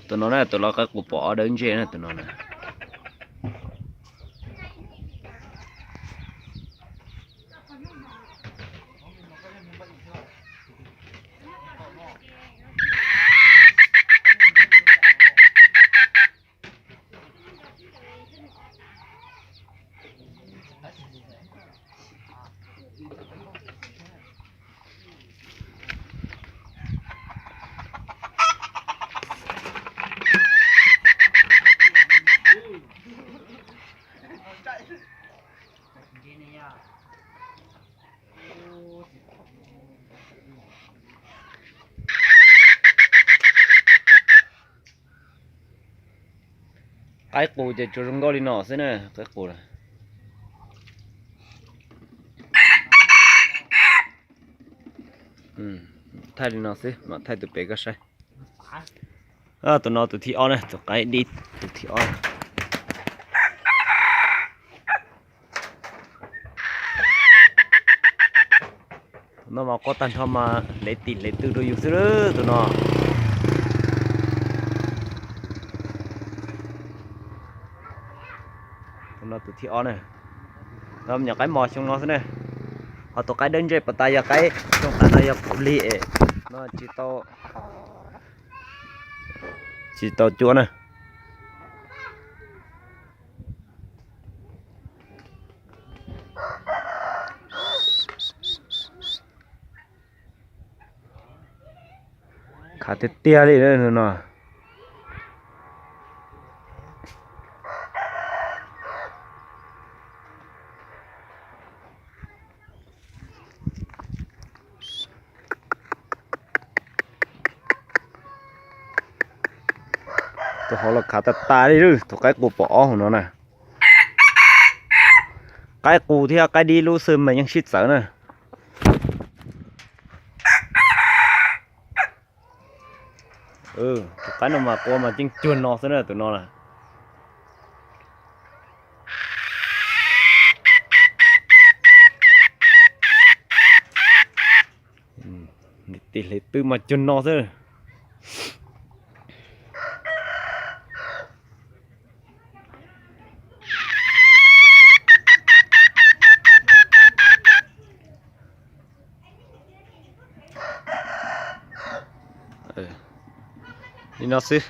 Tus no na, tus loj qaib qus pom ob dawb ntseg na tus no na. Qaib qus ces tsuas zoo nkauj li no xwb na, qaib qus. Thaij li no xwb, mam thaij tus pem koj saib. Tus no tus thib ob na, tus qaib dib tus thib ob. Tus no mas quaj tag nrho mas hlev tim hlev tw rau yus xwb tus no. Tus no tus thib ob na. No me nyuam qaib mos xyoo no xwb na. Ho tus qaib dawb ntseg puas tas yog qaib xyoo tas no yog phaum lig es no tsis tau, tsis tau cuab na. Khav tiag tiag li no. Tus hauv los khav tas tas li, tus qaib qus pom ob hauv no na. Qaib qus thiab qaib dib lub xwb mas yeej sib txawv na. Tus qaib no mas qua mas ceeb cuag no xwb na tus no na. Tim hlev tw mas cuag no xwb. Li no xwb,